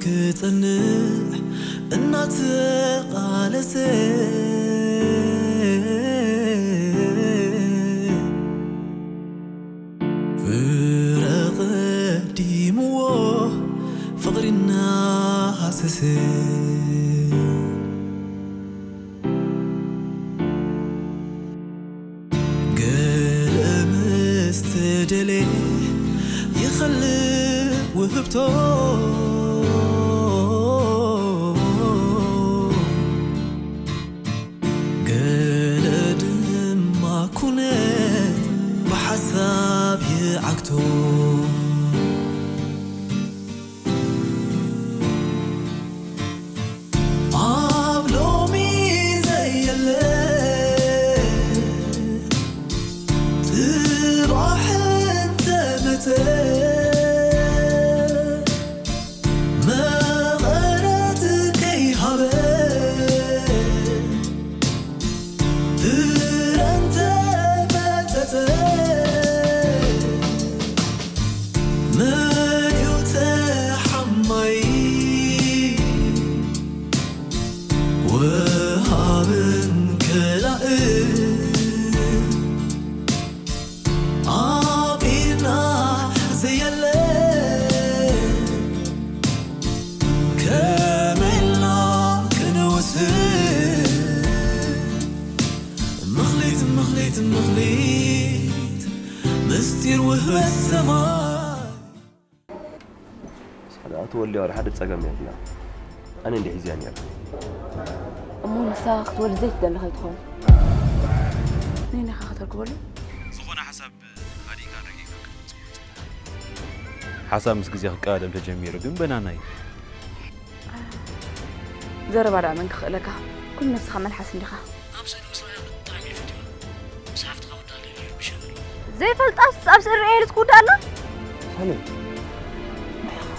ክጸንዕ እናተቓለሰ ፍረ ቀዲምዎ ፍቕሪ እናሃሰሰ ገለ ምስ ተደልየ ይኸልእ ውህብቶ ገለ ድማ ኩነት ብሓሳብ ይዓግቶ ኣብ ሎሚ ዘየለ ጽባሕ እንተመጸ መቐረት ከይሃበ ፍረ እንተመጸጸ መን እዩ ተሓማይ ወሃብን ከላእን ኣብ ኢድና ዘየለ ከመይ ኢልና ክንውስን ምኽሊት ምኽሊት ምኽሊት ምስጢር ውህበት ሰማይ ሳላ ትወልያ ወደ ሓደ ጸገም የብላ ኣነ እንዲ ሒዝያ ነይራ እሞ ንሳ ክትወልድ ዘይትደሊ ከይትኸውን ነይነኻ ከተርክበሉ ዝኾነ ሓሳብ ሃዲእካ ረቂቕካ ክትመጽእ ሓሳብ ምስ ግዜ ክቀዳደም ተጀሚሩ ግን በናና እዩ ዘረባ ደኣ መን ክኽእለካ ኩሉ ነብስኻ መልሓስ እንዲኻ ኣብ ስእሊ ምስ ረኣያ ብጣዕሚ እየ ፈትዋ ምስ ሓፍትኻ ወዳ ለልዩ ይርብሸኒ ኣሎ ዘይፈልጣስ ኣብ ስእሊ ርእየ ኢሉ ትክውዳእ ኣሎ ሰሌ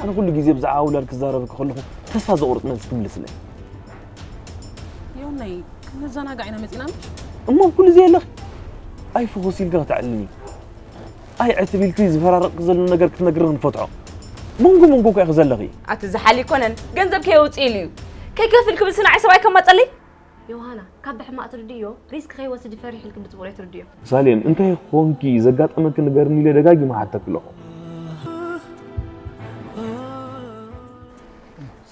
ኣነ ኩሉ ግዜ ብዛዕባ ውላድ ክዛረበኪ ከለኹ ተስፋ ዘቑርጥ መልሲ ትምልስለይ ዮናይ ክንዘናጋዕ ኢና መፂና ምሽ እሞ ኩሉ ዘየለኺ ኣይ ፍኹስ ኢልካ ክትዕልሚ ኣይ ዕትብ ኢልኪ ዝፈራረቕኪ ዘሎ ነገር ክትነግርኒ ንፈትሖ መንጎ መንጎ እኮ ኢኺ ዘለኺ ኣቲ ዝሓል ይኮነን ገንዘብ ከየውፅእ ኢሉ እዩ ከይከፍል ክብል ስናዓይ ሰብኣይ ከማፀለይ ዮሃና ካብ ብሕማቕ ትርድእዮ ሪስክ ከይወስድ ይፈሪሕ ኢልኪ ብፅቡቕ ትርድዮ ሳሌም እንታይ ኾንኪ ዘጋጠመኪ ንገርኒ ኢለ ደጋጊመ ሓተኪ ኣለኹ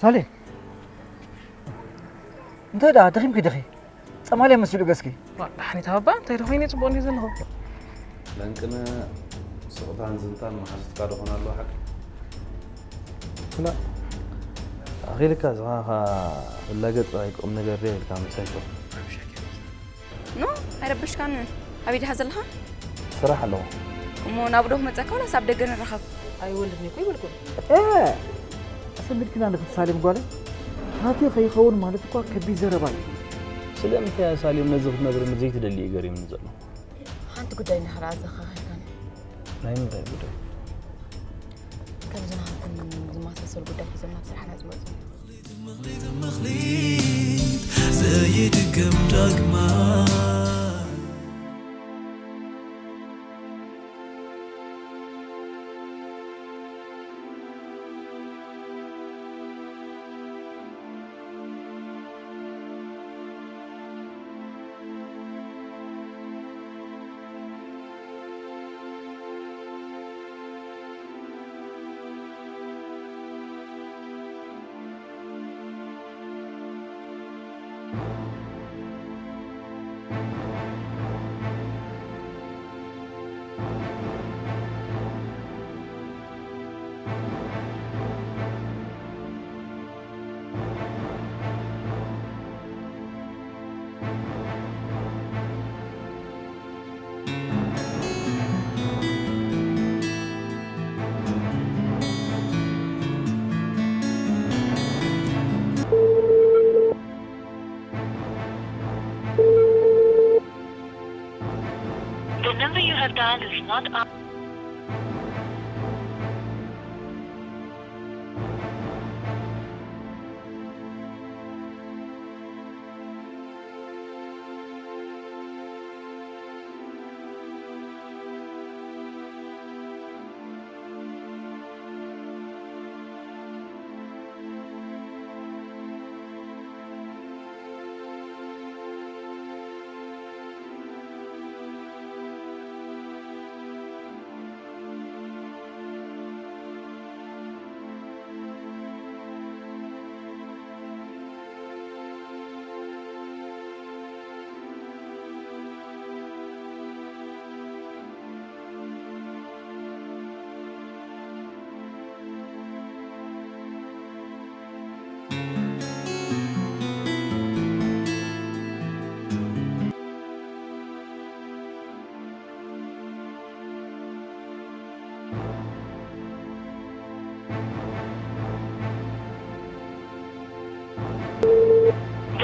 ሳሌ እንታይ ደኣ ደኺምኪ ዲኺ ጸማልያ መሲሉ ገስኪ ዳሕኒት ኣባ እንታይ ደኾይነ ጽቡቕ እንዲ ዘለኹ ለንቅነ ስቕታን ዝንታን መሓዙትካ ደኾን ኣለዋ ሓቂ ክላ ኣኺልካ ዝኻ ኸ ፍላገጥ ኣይቁም ነገር ደ ኢልካ መሳይቶ ኖ ኣይረበሽካንን ኣበይ ድኻ ዘለኻ ስራሕ ኣለኹ እሞ ናብ ዶ ክመፀካ ወላስ ኣብ ደገ ንራኸብ ኣይወልድን እኮ ይበልኩ ኣሰንብድክና ንክትሳሌም ጓለ ናተይ ከይኸውን ማለት እኳ ከቢድ ዘረባ እዩ ስለምንታይ እያ ሳሌም ነዚ ክትነግርኒ ዘይትደሊ እዩ ገሪምኒ ዘሎ ሓንቲ ጉዳይ እናኸረኣ ዘኻኺርካኒ ናይ ምንታይ ጉዳይ ከምዚ ናሃኩም ዝመሳሰሉ ጉዳይ ሒዞም ናብ ስራሕና ዝመፁ ዘይድገም ዳግማ The number you have dialed is not up.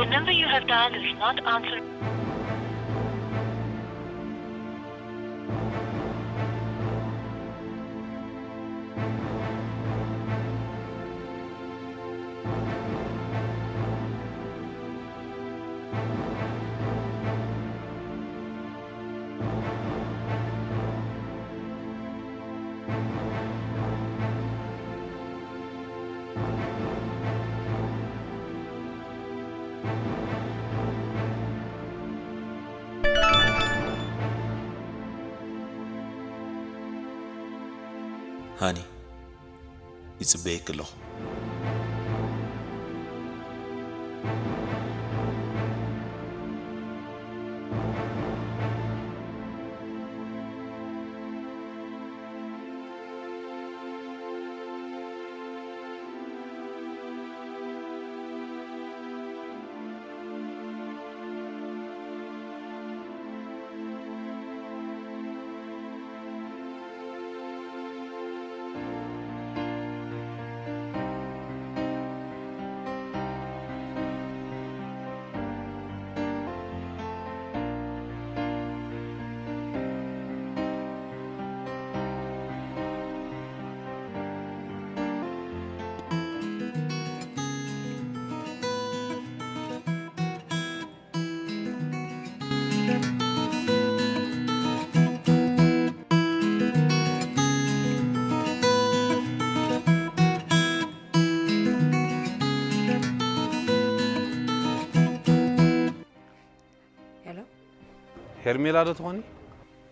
The number you have dialed is not answering. ሃኒ፣ ይጽበየኪ ኣለኹ። ሄሎ፣ ሄርሜላ ዶ ትኾኒ?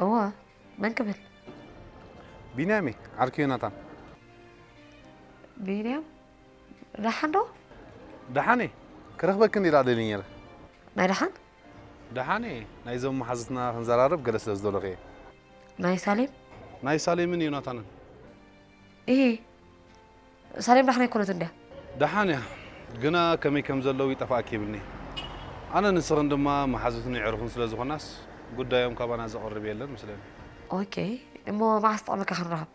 እወ፣ መን ክብል? ቢንያም እየ፣ ዓርኪ ዮናታን። ቢንያም፣ ደሓን ዶ? ደሓን እየ፣ ክረኽበኪ እንዲላ ደልየ ነይረ። ናይ ደሓን? ደሓን እየ፣ ናይዞም መሓዙትና ክንዘራረብ ገለ ስለ ዝደለኹ እየ። ናይ ሳሌም? ናይ ሳሌምን ዮናታንን። ኢሂ፣ ሳሌም ደሓን ኣይኮነትን ድያ? ደሓን እያ፣ ግና ከመይ ከም ዘለዉ ይጠፍኣኪ ይብልኒ። ኣነን ንስኽን ድማ መሓዙትን የዕሩኽን ስለ ዝኾናስ ጉዳዮም ካባና ዘቕርብ የለን መስለኒ። ኦኬ፣ እሞ መዓስ ጠቕመካ ክንራኸብ?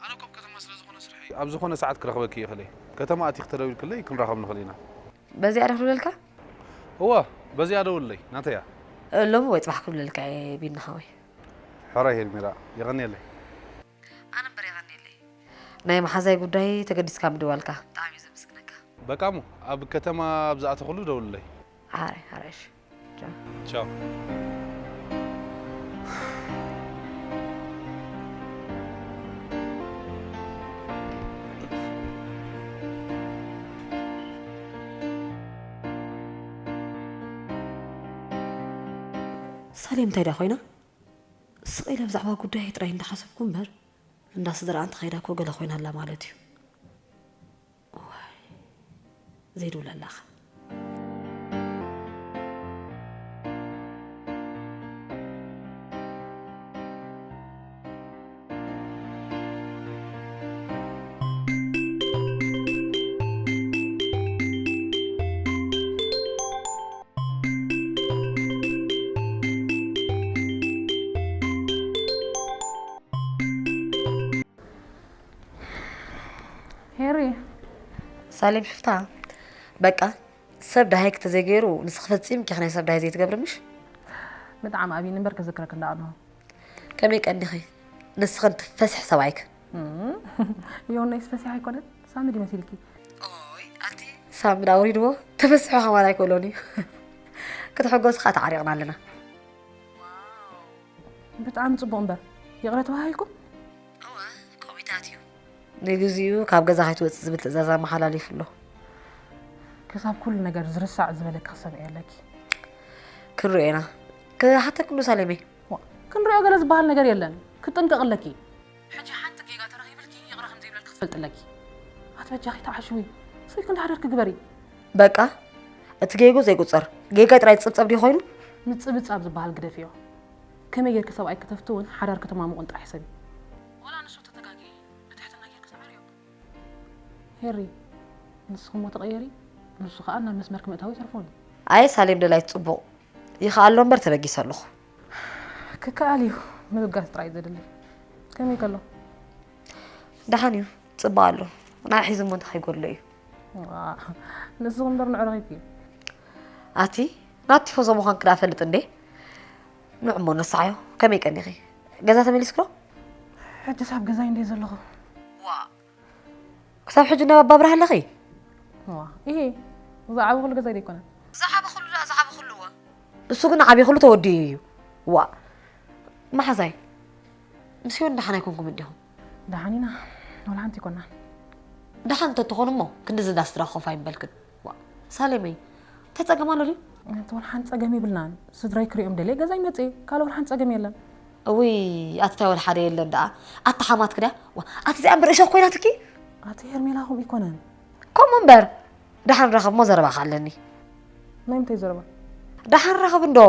ኣነ እኮ ኣብ ከተማ ስለ ዝኾነ ስርሐይ ኣብ ዝኾነ ሰዓት ክረኽበኪ ይኽእል እየ። ከተማ ኣቲኺ ተደዊልክለይ ክንራኸብ ንኽእል ኢና። በዚኣ ዶ ክብለልካ? እወ፣ በዚኣ ደውልለይ፣ ናተይ እያ። ሎሚ ወይ ጽባሕ ክብለልካ እየ ቢኒ ሓወይ። ሕራይ ሄርሜላ፣ የቐንየለይ። ኣነ እምበር የቐንየለይ። ናይ መሓዛይ ጉዳይ ተገዲስካ ምድዋልካ ብጣዕሚ እየ ዘመስግነካ። በቃ እሞ ኣብ ከተማ ኣብ ዝኣተኹሉ ደውልለይ። ሓራይ ሓራይ እሺ። ቻው። ቻው። ሳሌም እንታይ ድያ ኮይና? ስቕ ኢለ ብዛዕባ ጉዳየይ ጥራይ እንዳሓሰብኩ እምበር እንዳ ስድራኣ እንተኸይዳ እኮ ገለ ኮይና ኣላ ማለት እዩ። እዋይ፣ ዘይድውለላኻ። ሄሪ። ሳሌም ሽፍታ። በቃ ሰብ ደሃይኪ ተዘይገይሩ ንስኺ ፈጺምኪ ኢኺ ናይ ሰብ ደሃይ ዘይትገብሪ ምሽ? ብጣዕሚ ኣብይኒ እምበር ክዝክረኪ እንዳኣነኹ። ከመይ ቀኒኺ? ንስኽን እቲ ፈስሕ ሰብኣይኪ። እም፣ ዮናይስ ፈሲሕ ኣይኮነን? ሳሚ ድዩ መሲልኪ? ኦይ ኣቲ ሳሚ ዳ ኣውሪድዎ ተፈስሖ ከማን ኣይኮሎን እዩ። ክትሕጎስ ከዓ ተዓሪቕና ኣለና። ብጣዕሚ ጽቡቕ እምበር ይቕረ ተባሂልኩም? እወ ከምኡታት እዩ። ንግዚኡ ካብ ገዛ ከይትወፅእ ዝብል ትእዛዝ ኣመሓላሊፉ ኣሎ። ክሳብ ኩሉ ነገር ዝርሳዕ ዝበለኪ ክሰምዒ ኣለኪ። ክንሪኦ ኢና። ክሓተክሉ ሳሌመይ። ዋ፣ ክንሪኦ ገለ ዝበሃል ነገር የለን። ክትጥንቀቕ ኣለኪ። ሕጂ ሓንቲ ጌጋ ተረኺብልኪ ይቕረ ከም ዘይብለልኪ ክትፈልጢ ኣለኪ። ኣቲ በጃኺ ተዓሽዊ። ስልኪ እንዳሕደርኪ ግበሪ። በቃ እቲ ጌጎ ዘይቁፀር ጌጋ ጥራይ ዝፅብፀብ ድዩ ኮይኑ? ምፅብፃብ ዝበሃል ግደፍዮ። ከመይ ጌርኪ ሰብኣይ ከተፍትውን ሓዳር ከተማሙቕን ጥራሕ ሕሰቢ። ዋላ ንሱ ተተጋግየ ብትሕትና ጌርኪ ሰዓርዮ። ሄሪ፣ ንስኺ እሞ ተቐየሪ፣ ንሱ ኸኣ ናብ መስመርኪ ምእታዉ ይተርፎ እዩ። ኣይ ሳሌም ደላይት ፅቡቕ ይኽኣሎ እምበር ተበጊሰ ኣለኹ። ክከኣል እዩ፣ ምብጋስ ጥራይ ዘድሊ። ከመይ ከሎ? ደሓን እዩ፣ ፅቡቕ ኣሎ። ንዓ ሒዙ እሞ እንታይ ከይጎድሎ እዩ? ዋ፣ ንስኺ እምበር ንዕረኺ እዩ። ኣቲ ናቲ ፎዞ ምዃንኪ ደኣ ፈልጥ እንዴ? ንዕሞ ነሳዓዮ። ከመይ ቀኒኺ? ገዛ ተመሊስክዶ? ሕጂ ሳብ ገዛይ እንዴ ዘለኹ። ዋ፣ ክሳብ ሕጂ ናብ ኣባብርሃ ኣለኺ? ዋ፣ እሄ፣ ዝዓበኹሉ ገዛይ ደይኮነን። ዝዓበኹሉ ደኣ ዝዓበኹሉ እወ። እሱ ግን ዓብኹሉ ተወዲኡ እዩ። ዋ፣ መሓዛይ፣ ምስ ዮኒ ደሓን ኣይኮንኩም እንዲኹም? ደሓን ኢና፣ ወላ ሓንቲ ኣይኮናን። ደሓን እንተትኾኑ እሞ ክንድዚ እንዳ ስድራ ኮፍ ኣይምበልክን። ዋ፣ ሳሌመይ፣ እንታይ ጸገም ኣሎ ድዩ? ኣንቲ ወላ ሓንቲ ጸገም የብልናን። ስድራይ ክሪኦም ደልየ ገዛይ መጽየ፣ ካልእ ወላ ሓንቲ ጸገም የለን። እውይ፣ ኣቲ እንታይ ወላ ሓደ የለን ደኣ። ኣታ ሓማትኪ ድያ? ዋ፣ ኣቲ እዚኣ እምበር እሾኽ ኮይናትኪ? ኣቲ ሄርሜላ ከምኡ ኣይኮነን። ከምኡ እምበር፣ ደሓን ራኸብ እሞ ዘረባኻ ኣለኒ። ናይ ምንታይ ዘረባ? ደሓን ራኸብ እንዶ።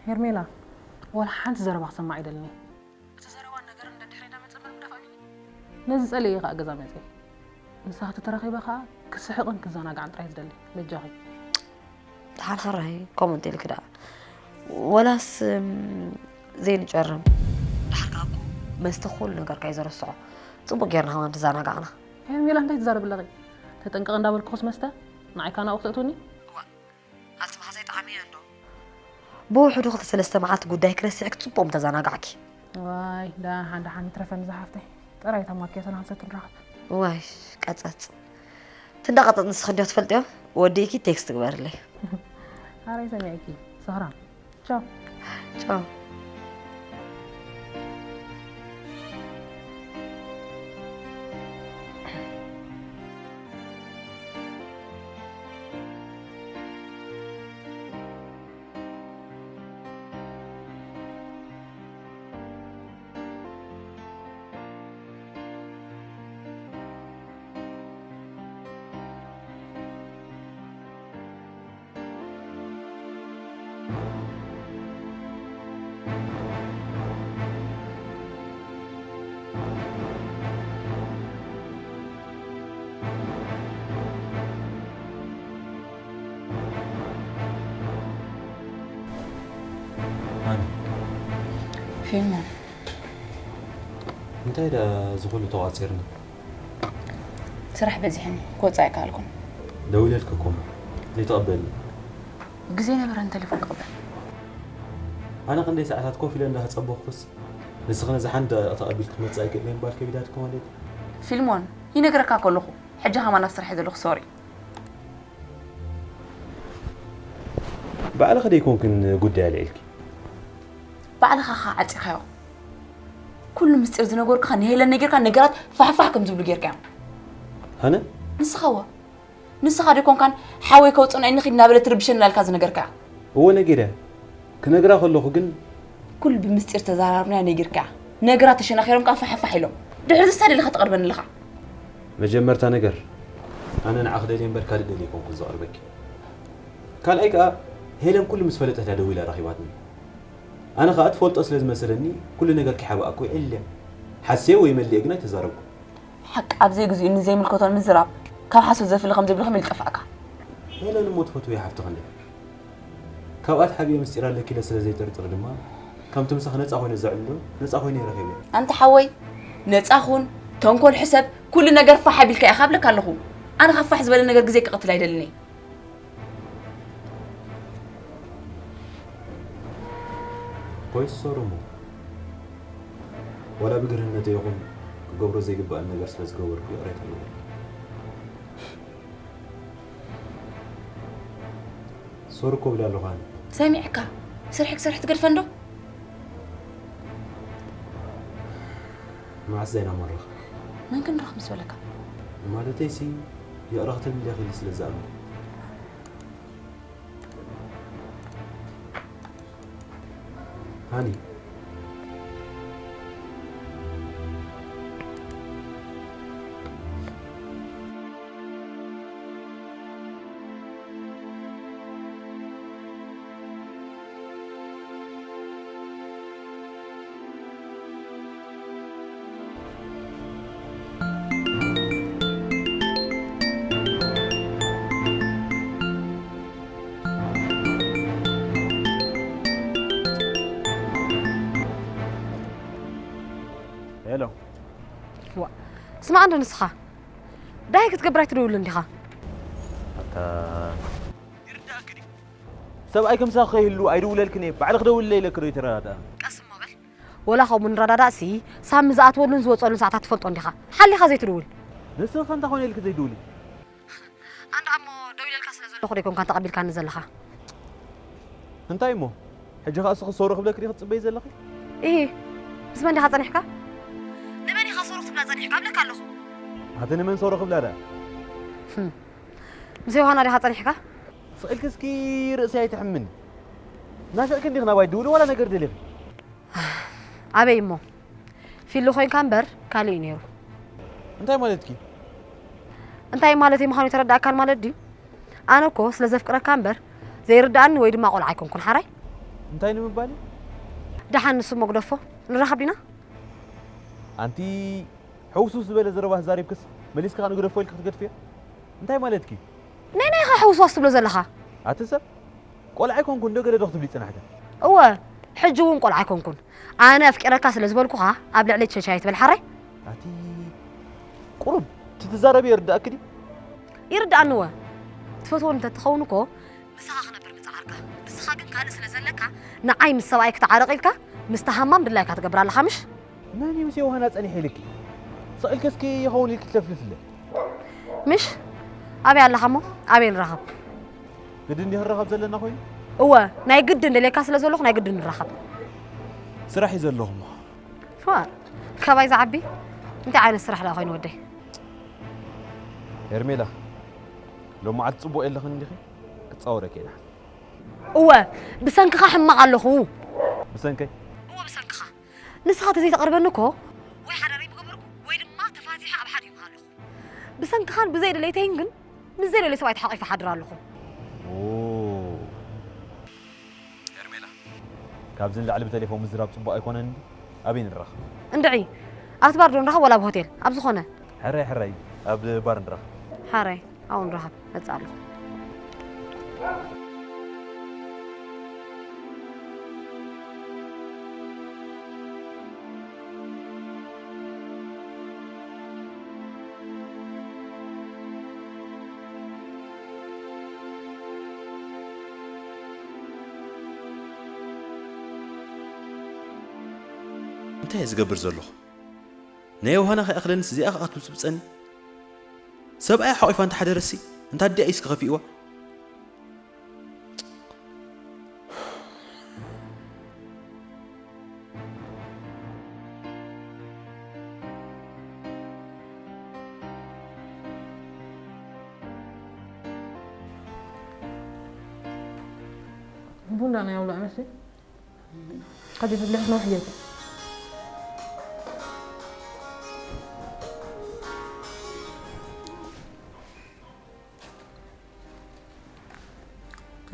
ሄርሜላ፣ ወላ ሓንቲ ዘረባ ክሰማዕ ኣይደልን እየ። እቲ ዘረባን ነገርን ደድሕሪ እንዳመጸ ምንም ደፋእኒ። ነዚ ጸሊኤ ከኣ ገዛ መጺኤ። ንሳ ክትተራኺበ ከኣ ክስሕቕን ክዘናጋዕን ጥራይ ዝደሊ። በጃኺ። ደሓን ሕራይ፣ ከምኡ እንተ ኢልኪ ደኣ። ወላስ፣ እም፣ ዘይንጨርም። ደሓር ከኣ እኮ መስተ ኩሉ ነገርካ እዩ ዘረስዖ። ጽቡቕ ጌርና ከማን ተዘናጋዕና። ሄርሜላ፣ እንታይ ትዛረቢ ኣለኺ? ተጠንቀቒ እንዳበልኩኽስ መስተ ንዓይ ከኣ ናብኡ ክተእትውኒ? እዋእ፣ ኣቲ መሓዛይ ጠዓሚ እየ እንዶ። ብውሕዱ ክልተ ሰለስተ መዓልቲ ጉዳይኪ ረሲዕኪ ጽቡቕ ምተዘናጋዕኪ። ዋይ፣ ደሓን ደሓን ይትረፈኒ ዝሓፍተይ። ጥራይ እታ ማኪያቶ ንክንሰቲ ንራኸብ። ዋይ፣ ቀጸጽ። እቲ እንዳቐጸጽ ንስኺ እንዲዮ ትፈልጥዮ? ወዲእኪ ቴክስት ግበርለይ። ኣረይ ሰሚዕኪ፣ ሰኽራም። ቻው። ቻው። ሃኒ። ፊልሞን። እንታይ ደኣ እዚ ኩሉ ተቋጺርና? ስራሕ በዚሕኒ፣ ክወጽእ ኣይከኣልኩን። ደዊለልኪ እኮ እሞ፣ ዘይተቐበልኒ? ግዜ ነበረኒ ተሌፎን ክቕበል። ኣነ ክንደይ ሰዓታት ኮፍ ኢለ እንዳተጸበኹስ፣ ንስኺ ነዛ ሓንቲ ደቂቕ ተቐቢልኪ ክትመጽእ ኣይክእልን እየ ምባል ከቢዳትኪ ማለት እዩ። ፊልሞን፣ ይነግረካ ከለኹ፣ ሕጂ ከማን ኣብ ስራሕ እየ ዘለኹ፣ ሶሪ። ባዕልኺ ደይኮንክን ጉዳይ ኣልዒልኪ? ባዕልኻ ኸኣ ዓጺኻዮ። ኩሉ ምስጢር ዝነገርኩኻ ንሄለን ነጊርካ ነገራት ፋሕፋሕ ከም ዝብሉ ጌርካዮም። ኣነ? ንስኻ እወ። ንስኻ ደይኮንካን ሓወይ ከውጽእና ንኺድ እናበለ ትርብሸኒ ኣልካ ዝነገርካያ። እወ ነጊረ። ክነግራ ከለኹ ግን ኩሉ ብምስጢር ተዘራርብናዮ ነጊርካያ። ነገራት ተሸናኺሮም ከኣ ፋሕፋሕ ኢሎም። ድሕሪ ዝሳ ደሊኻ ትቐርበኒ ኣለኻ። መጀመርታ ነገር፣ ኣነ ንዓኺ ደልየ እምበር ካልእ ደልየ ኣይኮንኩን ዝቐርበኪ። ካልኣይ ከኣ፣ ሄለን ኩሉ ምስ ፈለጠት እያ ደዊላ ረኺባትኒ። ኣነ ከኣ ትፈልጦ ስለ ዝመሰለኒ፣ ኩሉ ነገር ከይሓብኣኩ ውዒለ። ሓስየ ወይ መሊኤ ግን ኣይተዛረብኩን። ሓቂ ኣብ ዘይግዚኡ ንዘይምልከቶ ንምዝራብ፣ ካብ ሓሶት ዘፍሊ ከም ዘይብሉ ከመይ ኢሉ ጠፍኣካ? ሄለን እሞ ትፈትዎ ሓፍትኺ እንድያ። ካብኣ ተሓቢኤ ምስጢር ኣለኪ ኢለ ስለ ዘይጥርጥር ድማ፣ ከምቲ ምሳኺ ነጻ ኮይነ ዘዕልሎ፣ ነጻ ኮይነ እየ ረኺበያ። ኣንታ ሓወይ፣ ነጻ ኩን፣ ተንኮል ሕሰብ፣ ኩሉ ነገር ፋሕ ኣቢልካ ኢኻ እብለካ ኣለኹ። ኣነ ካብ ፋሕ ዝበለ ነገር ግዜ ክቐትል ኣይደልን እየ። ኮይስ ሶሪ እሞ፣ ዋላ ብግርህነተይ ይኹን ክገብሮ ዘይግባእን ነገር ስለ ዝገበርኩ ይቕሬታ ይብለኪ። ሶሪ እኮ እብል ኣለኹ ኣነ። ሰሚዕካ፣ ስርሒ ክሰርሕ ትገድፈ እንዶ? መዓስ ዛይና መረኽ? መን ክንረኽ ምስ በለካ? ማለተይሲ፣ ይቕረ ክትብሊ ኢኺ ኢለ ስለ ዝኣምን። ሃኒ። ሄሎ። ዋ፣ ስማዕ እንዶ ንስኻ። ዳይ ክትገብር ኣይትደውልን ዲኻ? ኣታ ይርዳእኪ ድዩ? ሰብኣይ ከምሳኺ ከይህሉ ኣይድውለልክን እየ፣ ባዕልኺ ደውልለይ ኢለኪ ዶ ይተረዳዳእና? ቀስ እሞ በል። ወላ ከምኡ ንረዳዳእሲ፣ ሳሚ ዝኣትወሉን ዝወፀሉን ሰዓታት ትፈልጦ እንዲኻ። ሓሊኻ ዘይትድውል። ንስኺ ከ እንታይ ኮነ ኢልኪ ዘይድውሊ? ኣንዳ እሞ ደው ኢለልካ ስለ ዘለኹ ዶ ኣይኮንካን ተቐቢልካኒ ዘለኻ? እንታይ እሞ? ሕጂ ኸኣ እስኺ ሰውሮ ክብለኪ ዲኺ ትጽበዪ ዘለኺ? ኢሂ፣ ምስ መን ዲኻ ጸኒሕካ? ንመን ኢኻ ሰውሮ ክትብላ ጸኒሕካ እብለካ ኣለኹ። ኣቲ ንመን ሰውሮ ክብላ ደኣ? ህም፣ ምስ ዮሃና ዲኻ ጸኒሕካ? ስቕ ኢልኪ እስኪ ርእሰይ ኣይትሕምኒ። ናፊቕኪ እንዲኺ ናባይ ትድውሊ ዋላ ነገር ደሊኺ? ኣበይ እሞ? ፊልድ ኮይንካ እምበር ካልእ እዩ ነይሩ። እንታይ ማለትኪ? እንታይ ማለተይ ምዃኑ ኣይተረዳእካን ማለት ድዩ? ኣነ እኮ ስለ ዘፍቅረካ እምበር ዘይርድኣኒ ወይ ድማ ቆልዓ ኣይኮንኩን ሓራይ። እንታይ ንምባል እዩ? ደሓን ንሱ እሞ ግደፎ፣ ንራኸብ ዲና? ኣንቲ ሕውስውስ ዝበለ ዘረባ ተዛሪብክስ መሊስካ ንግደፎ ኢልኪ ክትገድፍዮ? እንታይ ማለትኪ? ናይ ናይኻ ሕውስዋስ ትብሎ ዘለኻ? ኣቲ ሰብ፣ ቆልዓ ኣይኮንኩን ዶ ገለ ዶ ክትብሊ ጽናሕካ? እወ፣ ሕጂ እውን ቆልዓ ኣይኮንኩን። ኣነ ኣፍቂረካ ስለ ዝበልኩኻ ኣብ ልዕለይ ቸቻ ኣይትበል ሓራይ። ኣቲ ቁሩብ እቲ ትዛረቢ ይርድኣኪ ድዩ? ይርድኣኒ እወ። ትፈትወኒ እንተትኸውን እኮ ምሳኻ ክነብር ምጸዓርካ። ንስኻ ግን ካልእ ስለ ዘለካ ንዓይ ምስ ሰብኣይ ክትዓረቕ ኢልካ ምስቲ ሃማም ድላይካ ትገብር ኣለኻ ምሽ? መን እዩ ምስ ዮሃና ጸኒሐ ኢልኪ? ስቕ ኢልኪ እስኪ ይኸውን ኢልኪ ትለፍልፍለ። ምሽ? ኣበይ ኣለኻ እሞ? ኣበይ ንራኸብ? ግድን ድዩ ክንራኸብ ዘለና ኮይኑ? እወ፣ ናይ ግድን ደልየካ ስለ ዘለኹ ናይ ግድን ንራኸብ። ስራሕ እዩ ዘለኹ እሞ። ዋ፣ ካባይ ዝዓቢ? እንታይ ዓይነት ስራሕ ደኣ ኮይኑ ወደይ? ሄርሜላ፣ ሎማዓልቲ ጽቡቕ የለኽን እንዲኺ? ክጻወረኪ እየ ደሓን። እወ፣ ብሰንክኻ ሕማቕ ኣለኹ። ብሰንከይ? እወ፣ ብሰንክኻ። ንስኻ ተዘይተቕርበኒ እኮ ወይ ሓዳረይ ምገበርኩ ወይ ድማ ተፋቲሐ ኣብ ሓዲኡ ምሃለኹ። ብሰንክኻን ብዘይ ድሌተይን ግን ምስ ዘይደልዮ ሰብኣይ ተሓቒፈ ሓድር ኣለኹ። ኦ፣ ሄርሜላ፣ ካብዚ ንላዕሊ ብቴሌፎን ምዝራብ ጽቡቕ ኣይኮነን። ኣበይ ንራኸብ? እንድዒ፣ ኣብቲ ባር ዶ ንራኸብ ወላ ኣብ ሆቴል? ኣብ ዝኾነ። ሕራይ፣ ሕራይ፣ ኣብ ባር ንራኸብ። ሓራይ፣ ኣብኡ ንራኸብ። መጽእ ኣለኹ። እንታይ እየ ዝገብር ዘለኹ? ናይ ዮሃና ከይኣኽለንስ እዚኣ ከኣ ክትብጽብጸኒ? ሰብኣያ ሓቒፋ እንተሓደረሲ፣ እንታ ኣዲኣ እዩ እስከ ከፊእዋ? ቡና ናይ ኣውላዕ መሲ? ከዲ ፍልሕ ነው ሕየት።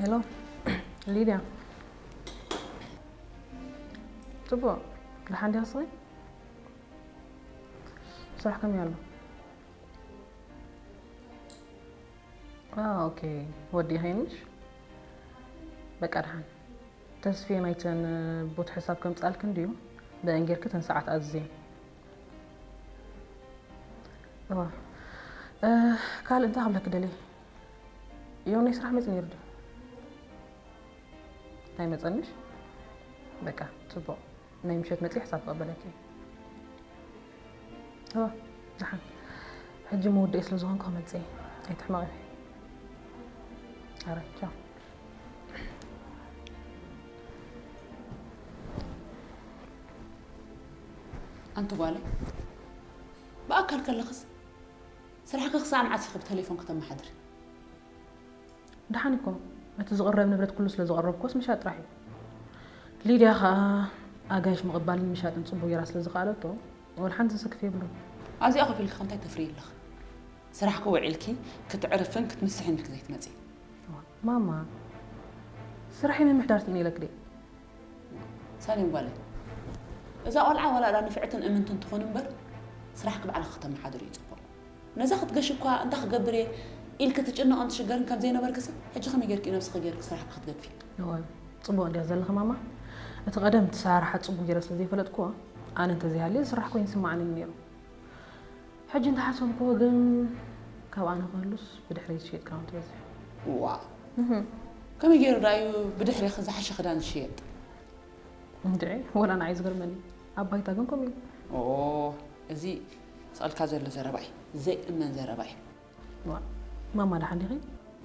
ሄሎ፣ ሊድያ። ጽቡቕ፣ ደሓን ዲኻ ስኺ? ስራሕ ከመይ ኣሎ? አ፣ ኦኬ፣ ወዲእኺ ምሽ? በቃ ደሓን። ተስፍየ ናይተን ቦት ሕሳብ ከምጻልክን ድዩ? ብአን ጌርኪ ተን ሰዓት ኣዝዝየን። እዋ። እ፣ ካልእ እንታይ ክብለኪ ደልየ? ዮናይ ስራሕ መጽ ነይሩ ድዩ? ኣይመጸንሽ? በቃ፣ ጽቡቕ። ናይ ምሸት መጺ ሕሳብ ክቕበለኪ። እዋ፣ ደሓን። ሕጂ መወደኢ ስለ ዝኾንኩ ክመጽእ እየ። ኣይትሕመቒ። ኣረ፣ ቻው። ኣንቲ ጓለይ፣ ብኣካል ከለኽስ ስራሕኪ ክሳዕ መዓስ ኢኺ ብቴሌፎን ከተመሓድሪ? ደሓን እኮ፣ እቲ ዝቕረብ ንብረት ኩሉ ስለ ዘቕረብኩስ ምሻጥ ጥራሕ እዩ። ሊድያ ኸኣ ኣጋይሽ ምቕባልን ምሻጥን ጽቡቕ ጌራ ስለ ዝኸኣለቶ፣ ወላ ሓንቲ ዘሰክፍ የብሉን። ኣብዚኣ ኮፍ ኢልኪ ከ እንታይ ተፍርዪ ኣለኺ? ስራሕኪ ውዒልኪ ክትዕርፍን ክትምስሕን ኢልኪ ዘይትመጺ። ማማ፣ ስራሐይ ምምሕዳር ስእነ ኢለኪ ድየ? ሳሌም ጓለይ፣ እዛ ቆልዓ ዋላ እዳ ንፍዕትን እምንትን ትኹን እምበር፣ ስራሕኪ ባዕልኺ ከተመሓድሪ እዩ ጽቡቕ። ነዛ ክትገሺ እኳ እንታይ ክገብር እየ ኢልኪ ትጭነቕን ትሽገርን ከም ዘይነበርኪ ሰብ፣ ሕጂ ከመይ ጌርኪ እዩ ነብስኺ ጌርኪ ስራሕኪ ክትገድፊ? እወ፣ ጽቡቕ እንድያ ዘለኺ ማማ። እቲ ቀደም ትሰራርሓ ጽቡቕ ጌረ ስለ ዘይፈለጥክዎ፣ ኣነ እንተዘይሃልየ ዝስራሕ ኮይኑ ይስምዓኒ ነይሩ። ሕጂ እንተሓሰብክዎ ግን፣ ካብ ኣነ ክህሉስ ብድሕረይ ዝሸይጥ ክዳውንቲ በዚሑ። እዋ። እህ። ከመይ ገይሩ ደኣ እዩ ብድሕሬኺ ዝሓሸ ክዳን ዝሽየጥ? እንድዒ፣ ወላ ንዓይ ዝገርመኒ፣ ኣብ ባይታ ግን ከምኡ እዩ። ኦ፣ እዚ ስቐልካ ዘሎ ዘረባ እዩ። ዘይእመን ዘረባ እዩ። ዋ፣ ማማ ደሓን ዲኺ?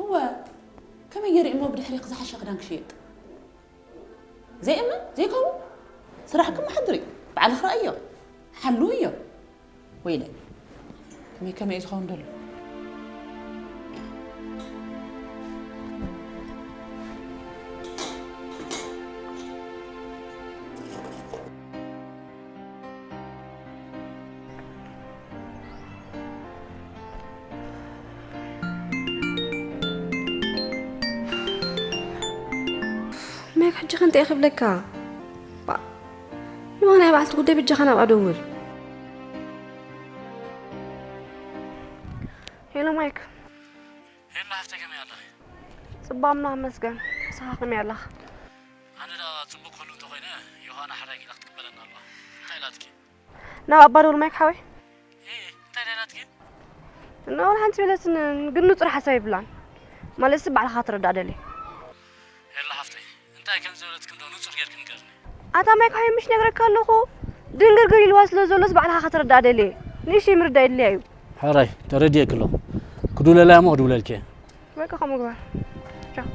እወ፣ ከመይ ገይሩ እሞ ብድሕሬኺ ዝሓሸ ክዳን ክሽየጥ? ዘይእመን ዘይከውን ስራሕኩም ሓድሪ ባዕልኺ ረኣዮ፣ ሓልውዮ። ወይለ፣ ከመይ ከመይ እዩ ዝኸውን ዘሎ? ማይክ፣ ሕጂ ከ እንታይ ክብለካ? ባ፣ ንባና ናይ በዓልቲ ጉዳይ በጃኻ ናብኣ ደውል። ሄሎ ማይክ። ሄሎ ሓፍተይ፣ ከመይ ኣለኺ? ጽቡቕ ኣምላኽ ይመስገን። ንስኻ ከመይ ኣለኻ? ኣነ ደኣ ጽቡቕ ክህሉ እንተኾይነ፣ ዮሃና ሕራይ ኢላ ክትቅበለና ኣለዋ። እንታይ ኢላትኪ? ናብ ኣባ ደውል ማይክ ሓወይ። እ፣ እንታይ ደኣ ኢላትኪ? እና ወላ ሓንቲ በለትን፣ ግን ንጹር ሓሳብ ይብላን። ማለትሲ ባዕልኻ ትረዳእ ደልየ። ሄሎ ሓፍተይ፣ እንታይ ከም ዝበለትኪ እንዶ ንጹር ጌርኪ ንገርኒ። ኣታ ማይክ ሓወይ፣ ምሽ ነግረካ ኣለኹ። ድንግርግር ኢልዋ ስለ ዘሎስ ባዕልኻ ክትረዳእ ደልየ። ንእሽተይ ምርዳእ የድልያ እዩ። ሕራይ፣ ተረዲኤኪ ኣለኹ። ክድውለላ እሞ ክድውለልኪ እየ። በቃ ከምኡ ግበር። ቻው።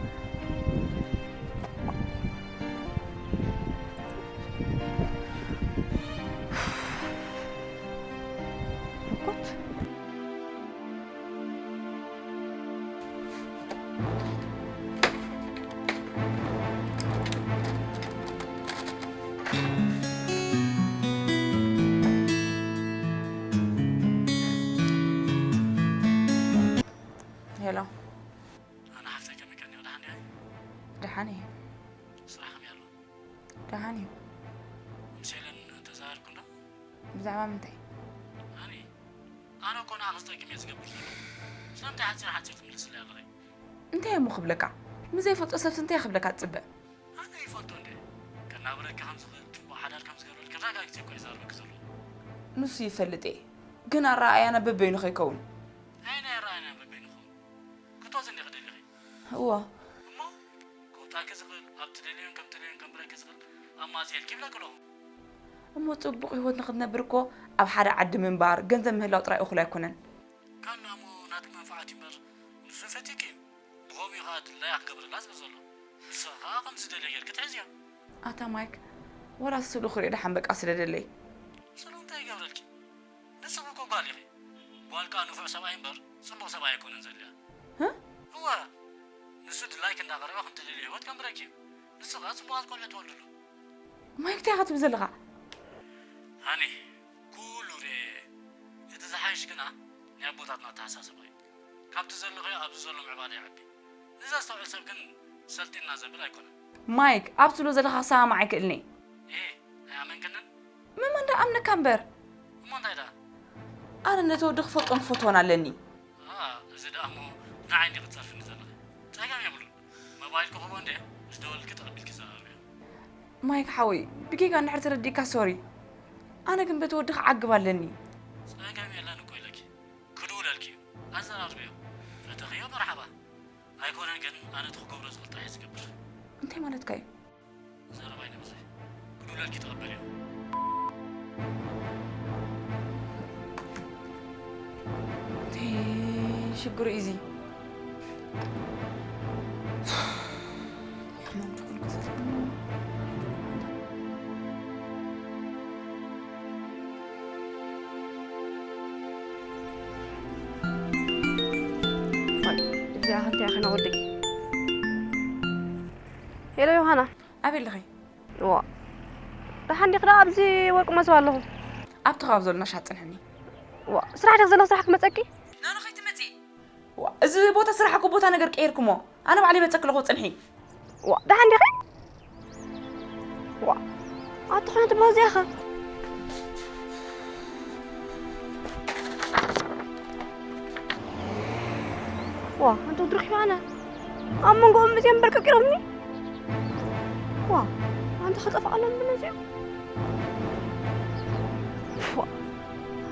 ኮት። ሄሎ። ኣነ ሓፍተይ ከመይ ቀኒኺ? ደሓን ዲኺ? ደሓን እየ። ስራሕ ከመይ ኣሎ? ደሓን እዩ። ምስ ሄለን ተዛረብኩ እንዶ? ብዛዕባ ምንታይ? ኣነ ኣነ እኮ ንዓኺ ክጠቅም እየ ዝገብር ዘለኹ። ስለምንታይ ሓፂር ሓፂር ትምልስለይ ኣለኺ? እንታይ እሞ ክብለካ? ምስ ዘይፈልጦ ሰብሲ እንታይ ክብለካ ትፅበ? ኣነ ይፈልጦ እንደ ከናብረኪ ከም ዝኽእል፣ ፅቡቕ ሓዳር ከም ዝገብረልኪ ኣረጋጊፀ እኮ እየ ዝዛረበኪ ዘለኹ። ንሱ ይፈልጥ እየ፣ ግን ኣረኣእያና በበይኑ ከይከውን። ኣይ ናይ ኣረኣእያና በበይኑ ክኸውን ክትወፅእ እንዲኺ ደሊኺ? እወ። እሞ ከውጣኪ ዝኽእል፣ ኣብ ትደልዮን ከም ትደልዮን ከንብረኪ ዝኽእል ኣማፅየልኪ ይብለኪ ኣለኹ። እሞ ፅቡቕ ህይወት ንክትነብር እኮ ኣብ ሓደ ዓዲ ምንባር፣ ገንዘብ ምህላው ጥራይ እኹል ኣይኮነን። ካን እሞ ናትኪ መንፍዓት እዩ እምበር ንሱ ፈትዩኪ እዩ። ብኸምኡ እዩ ኸዓ ድላያ ክገብረላ ዝብል ዘሎ። ንስኺ ኸዓ ከም ዝደልዮ ጌርኪ ትሕዝዮ። ኣታ ማይክ፣ ዋላ ስእሉ ክሪኦ ደሓን በቃ ስደደለይ። ስእሉ እንታይ ይገብረልኪ? ንስኺ እኮ ጓል ኢኺ። ጓል ከኣ ንፉዕ ሰብኣይ እምበር ጽቡቕ ሰብኣይ ኣይኮነን ዘድልያ። ህ? እወ፣ ንሱ ድላይኪ እንዳቕረበ ከም ትደልዮ ህይወት ከንብረኪ እዩ። ንሱ ኸኣ ጽቡቓት ቆልዑ ትወልድሉ። ማይክ፣ እንታይ ኢኻ ትብል ዘለኻ? ሃኒ፣ ኩሉ ርእየ። እቲ ዝሓይሽ ግና ናይ ኣቦታትና ኣተሓሳስባ እዩ። ካብቲ ዘለኽዮ ኣብዚ ዘሎ ምዕባለ ይዓቢ። ንዘስተውዕል ሰብ ግን ሰልጢንና ዘብል ኣይኮነን። ማይክ፣ ኣብ ትብሎ ዘለኻ ክሰማማዕ ኣይክእልን እየ። ኤ፣ ኣይኣመንክንን? ምእማን ደኣ ኣምነካ እምበር። እሞ እንታይ ደኣ? ኣነ ነቲ ወዲ ክፈልጦን ክፈትዎን ኣለኒ። ኣ፣ እዚ ደኣ እሞ ንዓይ እንዲኺ ትጸርፍኒ ዘለኺ። ጸገም የብሉን። ሞባይል ክህቦ እንድየ፣ ምስ ደወለልኪ ተቐቢልኪ ዘራርብዮ። ማይክ ሓወይ፣ ብጌጋ እንድሕር ተረዲእካ ሶሪ። ኣነ ግን በቲ ወዲ ክዓግብ ኣለኒ። ጸገም የለን እኮ ኢለኪ። ክድውለልኪ እዩ። ኣዘራርብዮ። ፈተኽዮ መርሓባ። ኣይኮነን ግን ኣነ እቲ ክገብሮ ዝኽእል ጥራሕ እየ ዝገብር። እንታይ ማለትካ እዩ? ዘረባይ ንብዝሒ። ክድውለልኪ ተቐበልዮ። እንታይ ሽግሩ እዩ እዚ? እዚኣ ሓንቲ ያኸና ወደይ። ሄሎ ዮሃና። ኣበይ ኣለኺ? ዋ፣ ደሓን ዲኺ? ደኣ ኣብዚ ወርቂ መሶብ ኣለኹ። ኣብቲ ከባቢ ዘሎ ናሻ ጽንሕኒ። ዋ፣ ስራሕ ዲኺ ዘለኺ? ስራሕ ክመጸኪ? ናኖ ከይትመጺ። ዋ፣ እዚ ቦታ ስራሕ እኮ ቦታ ነገር ቀይርኩሞ። ኣነ ባዕለይ መጸኪ ኣለኹ፣ ጽንሒ። ዋ፣ ደሓን ዲኺ? ዋ፣ ኣቲ ኾነ ትብሎ እዚኣ ኸ? ዋ፣ ኣንቲ ውድርክ ኣነ ኣብ መንጎኦም እዚኦም በርቀቂሮምኒ። ዋ፣ ኣንቲ ከጠፍኣሎም ብነዚኦም። ዋ፣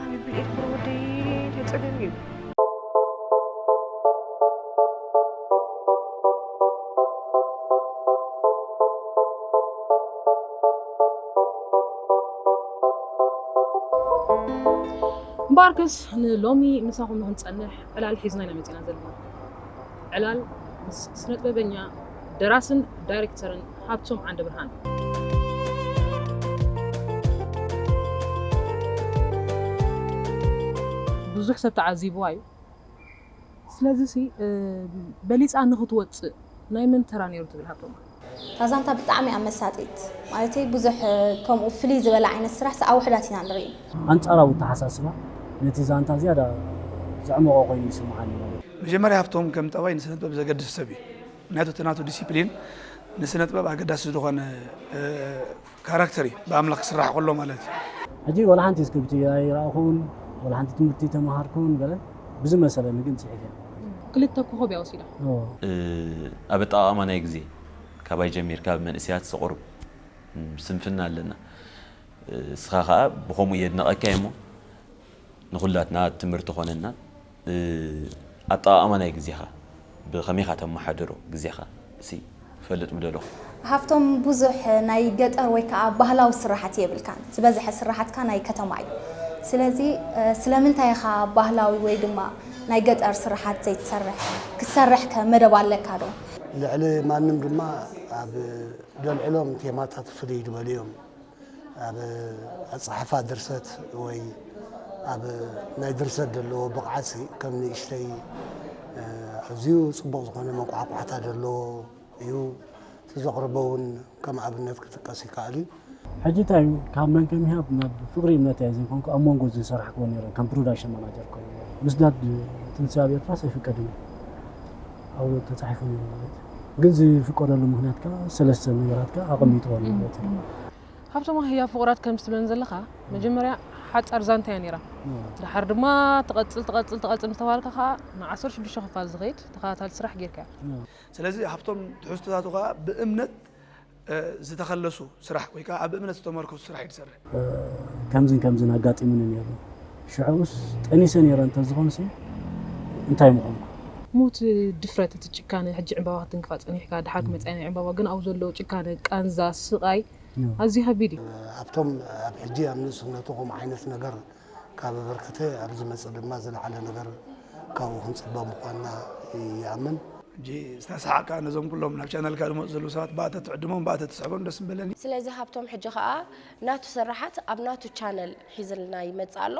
ኣነ ብልኤት ኹር ወደይ ተጸገም እዩ። እምበኣርከስ ንሎሚ ምሳኹም ንክንጸንሕ ዕላል ሒዝና ኢና መጺና ዘለና። ዕላል ምስ ስነጥበበኛ፣ ደራስን ዳይሬክተርን ሃብቶም ዓንደብርሃን። ብዙሕ ሰብ ተዓዚብዋ እዩ። ስለዚሲ፣ እ፣ በሊጻ ንኽትወጽእ ናይ መን ተራ ነይሩ ትብል ሃብቶም? እታ ዛንታ ብጣዕሚ እያ መሳጢት። ማለተይ ብዙሕ፣ እ፣ ከምኡ ፍልይ ዝበለ ዓይነት ስራሕ ሰኣ ውሑዳት ኢና ንርኢ። ኣንጻራዊ ኣተሓሳስባ ነቲ ዛንታ ዝያዳ ዘዕመቖ ኮይኑ ይስምዓኒ ማለት እዩ። መጀመርያ ሃብቶም ከም ጠባይ ንስነ ጥበብ ዘገድስ ሰብ እዩ። ምክንያቱ እቲ ናቱ ዲሲፕሊን ንስነ ጥበብ ኣገዳሲ ዝኾነ፣ እ፣ ካራክተር እዩ። ብኣምላኽ ክስራሕ ከሎ ማለት እዩ። ሕጂ ወላ ሓንቲ ስክሪፕት ኣይረኣኹን፣ ወላ ሓንቲ ትምህርቲ ተምሃርኩን ገለ ብዝመሰለኒ ግን ጽሒፈ። ክልተ ኮኾብ እያ ወሲዳ። ኦ። እ፣ ኣብ ኣጠቓቕማ ናይ ግዜ ካባይ ጀሚርካ ኣብ መንእሰያት ዘቑርብ፣ ም፣ ስንፍና ኣለና። እ፣ እስኻ ኸኣ ብኸምኡ የድንቐካ እየ እሞ ንኹላትና ትምህርቲ ኾነና። እ፣ ኣጠቓቕማ ናይ ግዜኻ ብኸመይ ኢኻ ተመሓድሮ ግዜኻ? እሲ ክፈልጥ ምደለኹ። ሃብቶም ብዙሕ ናይ ገጠር ወይ ከዓ ባህላዊ ስራሓት የብልካን። ዝበዝሐ ስራሓትካ ናይ ከተማ እዩ። ስለዚ፣ እ፣ ስለምንታይ ኢኻ ባህላዊ ወይ ድማ ናይ ገጠር ስራሓት ዘይትሰርሕ? ክትሰርሕ ከ መደብ ኣለካ ዶ? ልዕሊ ማንም ድማ ኣብ ደልዕሎም ቴማታት ፍልይ ዝበሉ እዮም። ኣብ ኣጸሓሕፋ ድርሰት ወይ ኣብ ናይ ድርሰት ዘለዎ ብቕዓትሲ ከም ንእሽተይ፣ እ፣ ኣዝዩ ጽቡቕ ዝኾነ መንቋሕቋሕታ ዘለዎ እዩ። እቲ ዘቕርቦ እውን ከም ኣብነት ክጥቀስ ይከኣል እዩ። ሕጂ እንታይ እዩ፣ ካብ መን ከም ይሃብ ናብ ፍቕሪ እምነት እየ ዘይኮንኩ፣ ኣብ መንጎ ዝሰራሕክዎ ነይረ፣ ከም ፕሮዳክሽን ማናጀር ኮይኑ። ምስዳድ እቲ ንስያ ኣብ ኤርትራስ ኣይፍቀድን እዩ። ኣብኡ ተጻሒፉ ነይሩ ማለት እዩ። ግን ዝፍቀደሉ ምኽንያት ከኣ ሰለስተ ነገራት ከኣ ኣቐሚጥዎ ኣሎ ማለት እዩ። ሃብቶም፣ ህያብ ፍቑራት ከም ትብለን ዘለኻ፣ መጀመርያ ሓጻር ዛንታ እያ ነይራ። እዎ። ድሓር ድማ ትቐጽል፣ ትቐጽል፣ ትቐጽል ምስ ተባልካ ከኣ ንዓሰርተ ሽዱሽተ ክፋል ዝኸይድ ተኸታታሊ ስራሕ ጌርካያ። እዎ። ስለዚ ሃብቶም ትሕዝቶታቱ ከኣ ብእምነት፣ እ፣ ዝተኸለሱ ስራሕ ወይ ከኣ ኣብ እምነት ዝተመርኮሱ ስራሕ እዩ ዝሰርሕ። እ፣ ከምዝን ከምዝን ኣጋጢሙኒ ነይሩ። ሽዑስ ጠኒሰ ነይረ እንተዝኾንሲ እንታይ ምኾንኩ? ሞት ድፍረት፣ እቲ ጭካነ፣ ሕጂ ዕምባባ ክትንክፋ ጸኒሕካ፣ ድሓር ክመጽእ ናይ ዕምባባ፣ ግን ኣብኡ ዘሎ ጭካነ፣ ቃንዛ፣ ስቓይ፣ እዎ። ኣዝዩ ከቢድ እዩ። ኣብቶም ኣብ ሕጂ ኣብ ንእስነቱ ከምኡ ዓይነት ነገር ካብ ኣበርክተ ኣብ ዝመጽእ ድማ ዝለዓለ ነገር ካብኡ ክንጽበ ምዃንና ይኣምን። ሕጂ ዝተሰሓቕካ ነዞም ኩሎም ናብ ቻነልካ ዝመጹ ዘለዉ ሰባት ብኣተ ትዕድሞም፣ ብኣተ ትስሕቦም ደስ ምበለኒ። ስለዚ ሃብቶም ሕጂ ኸኣ ናቱ ስራሓት ኣብ ናቱ ቻነል ሒዝልና ይመጽእ ኣሎ።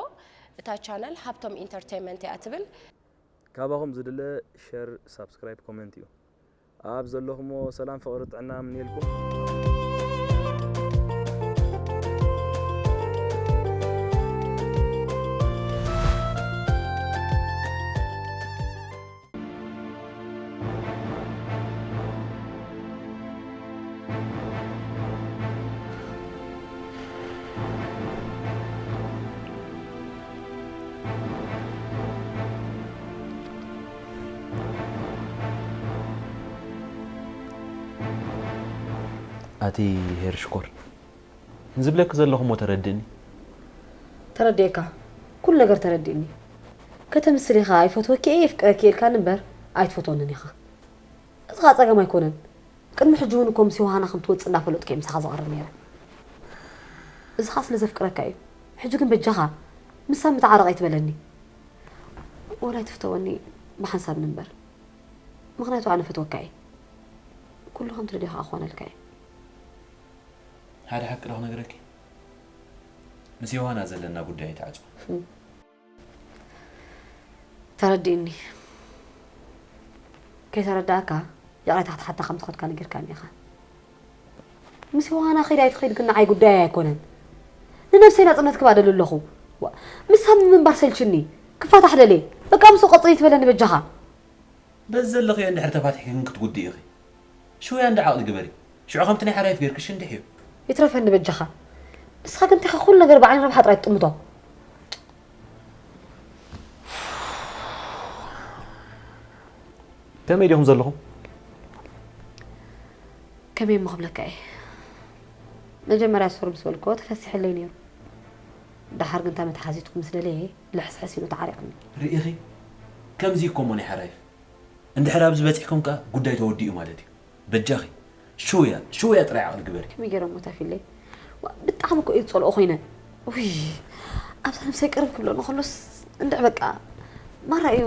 እታ ቻነል ሃብቶም ኢንተርቴይንመንት እያ ትብል። ካባኹም ዝድለ ሸር፣ ሳብስክራይብ፣ ኮመንት እዩ። ኣብ ዘለኹሞ ሰላም፣ ፍቕሪ፣ ጥዕና እምነየልኩም። ኣቲ ሄር ሽኮር፣ ንዝብለኪ ዘለኹ እሞ ተረድእኒ። ተረድኤካ፣ ኩሉ ነገር ተረድእኒ። ከተምስል ኢኻ፣ ኣይፈትወኪ እየ፣ የፍቅረኪ እየ ኢልካኒ እምበር ኣይትፈትወንን ኢኻ። እዚ ኸኣ ጸገም ኣይኮነን። ቅድሚ ሕጂ እውን እኮ ምስ ዮሃና ከም ትወጽእ እንዳፈለጥኩ እየ ምሳኻ ዝቐርብ ነይረ። እዚ ኸኣ ስለ ዘፍቅረካ እዩ። ሕጂ ግን በጃኻ፣ ምሳ ምተዓረቕ ኣይትበለኒ። ወላ ኣይትፍተወኒ፣ ብሓንሳብ ንንበር። ምኽንያቱ ኣነ ፈትወካ እየ። ኩሉ ከምቲ ደልዮ ኸኣ ክኾነልካ እየ። ሓደ ሓቂ ዶ ክነግረኪ? ምስ ዮሃና ዘለና ጉዳይ ኣይትዓጽዎ። ህም። ተረዲእኒ። ከይተረዳእካ ይቕሬታ ክትሓታ ከም ዝኸድካ ነጊርካኒ ኢኻ። ምስ ዮሃና ኺድ ኣይትኺድ ግን ንዓይ ጉዳይ ኣይኮነን። ንነብሰይ ናጽነት ክባ ደሊ ኣለኹ። ዋ፣ ምሳ ምንባር ሰልችኒ። ክፋታሕ ደልየ። በቃ ምስኡ ቀጽሊ ትበለኒ በጃኻ። በዚ ዘለኽዮ እንድሕር ተፋቲሕኪ ግን ክትጉድኢ ኢኺ። ሽውያ እንዳ ዓቕሊ ግበሪ። ሽዑ ከምቲ ናይ ሓራይፍ ጌርክሽ እንድሕዩ። ይትረፈኒ በጃኻ። ንስኻ ግን እንታይ ኩሉ ነገር ብዓይኒ ረብሓ ጥራይ ትጥምቶ። ከመይ ዲኹም ዘለኹም? ከመይ እሞ ክብለካ እየ። መጀመርያ ሱር ምስ በልክዎ ተፈሲሕለይ ነይሩ። ደሓር ግን እታ መተሓዚትኩ ምስ ደለየ ልሕስሕስ ኢሉ ተዓሪቕኒ። ርኢኺ? ከምዚ እኮ እሞ ናይ ሓራይፍ። እንድሕር ኣብዚ በጺሕኩም ከኣ ጉዳይ ተወዲኡ ማለት እዩ። በጃኺ፣ ሽውያ፣ ሽውያ ጥራይ ዓቕሊ ግበሪ። ከመይ ገይረ እሞ ተፊለይ? ዋ፣ ብጣዕሚ እኮ እየ ዝጸልኦ ኮይነ። ውይ፣ ኣብታ ነብሰይ ቅርብ ክብሎ እንከሎስ እንድዕ በቃ ማራ እዩ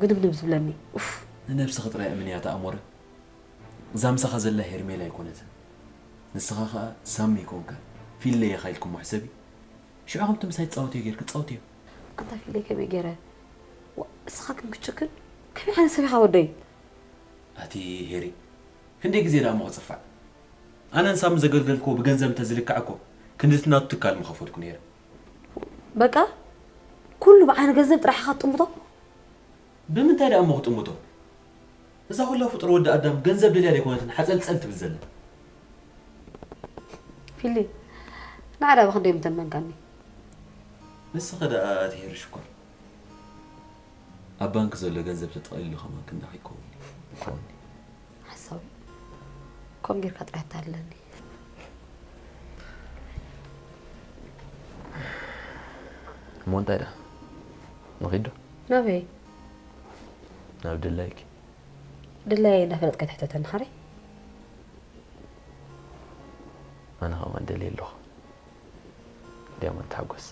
ግድምድም ዝብለኒ። ኡፍ። ንነብስኺ ጥራይ እመንያ ተኣሞረ። እዛ ምሳኻ ዘላ ሄርሜላ ኣይኮነትን። ንስኻ ኸኣ ሳሚ ኣይኮንካን። ፊለ ኢኻ ኢልኩሞ ሕሰቢ። ሽዑ ከምቲ ምሳይ ትጻወትዮ ጌርኪ ጻወትዮ። ኣንታ ፊለይ ከመይ ገይረ? ዋ፣ እስኻ ግን ክችክን ከመይ ዓይነት ሰብ ኢኻ ወደይ? ኣቲ ሄሪ፣ ክንደይ ግዜ ደኣ እሞ ክጽፋዕ? ኣነ ንሳሚ ዘገልገልክዎ ብገንዘብ እንተዝልካዕ እኮ ክንድቲ ናቱ ትካል ምኸፈትኩ ነይረ። በቃ ኩሉ ብዓይኒ ገንዘብ ጥራሕ ኢኻ ትጥምቶ? ብምንታይ ደኣ እሞ ክጥምቶ? እዛ ኩላ ፍጡር ወዲ ኣዳም ገንዘብ ደልያ ደይኮነትን ሓጸልጸል ትብል ዘላ። ፊሊ፣ ንዓዳ ብኽንደይ ምተመንካኒ? ንስኺ ደኣ ኣቲ ሄሪ ሽኮር፣ ኣብ ባንክ ዘሎ ገንዘብ ተጠቕሊሉ ከማን ክንዳኺ ይከውን ይኸውን። ሓሳዊ፣ ከምኡ ጌርካ ጥራሕ ኣታልለኒ። እሞ እንታይ ደኣ? ንኺድ ዶ? ናበይ? ናብ ድላይኪ። ድላየይ እንዳፈለጥካ ኣይትሕተተኒ ሓረይ። ኣነ ኸማን ደልየ ኣለኹ። ዲያሞንድ ተሓጎስ።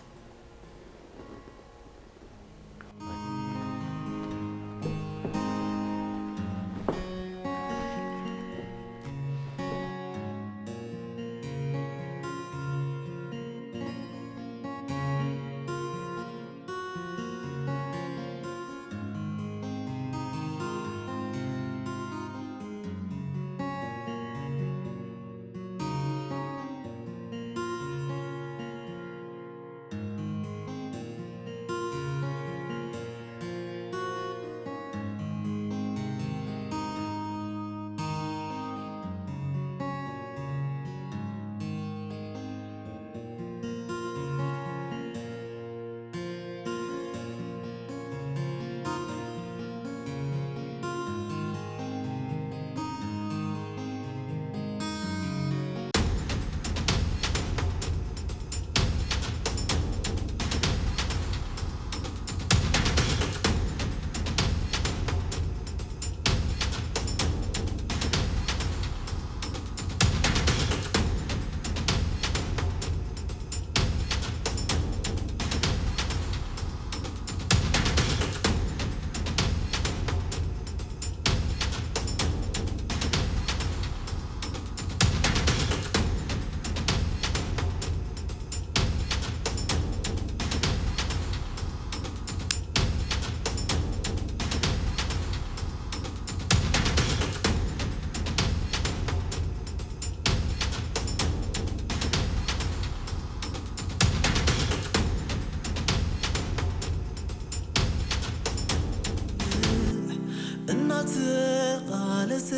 እናተቓለሰ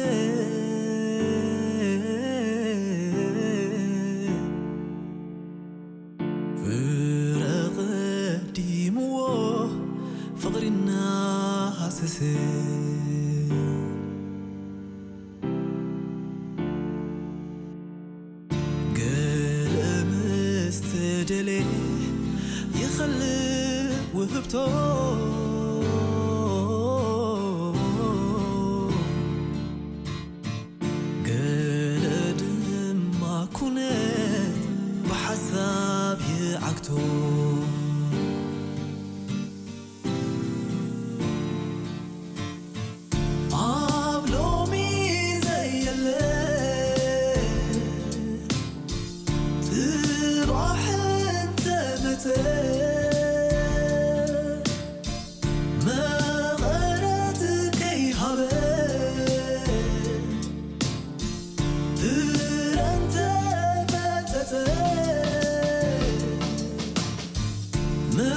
ፍረ ቀዲምዎ ፍቕሪ እናሃሰሰ ገለ ምስ ተደልየ ይኸልእ ውህብቶ። ገለ ድማ ኩነት ብሓሳብ ይዓግቶ። ኣብ ሎሚ ዘየለ ጽባሕ እንተመጸ መቐረት ከይሃበ ፍረ እንተመጸጸ መን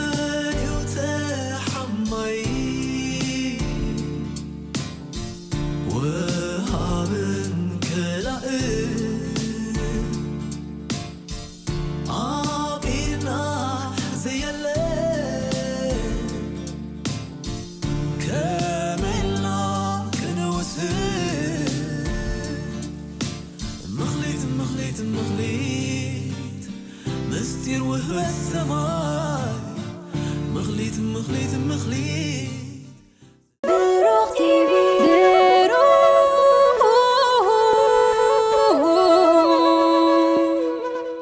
እዩ ተሓማይ ወሃብን ከላእን ኣብ ኢድና ዘየለ ከመይ ኢልና ክንውስን ምኽሊት ምኽሊት ምኽሊት ምስጢር ውህበት ሰማይ ምኽሊት ምኽሊት ምኽሊት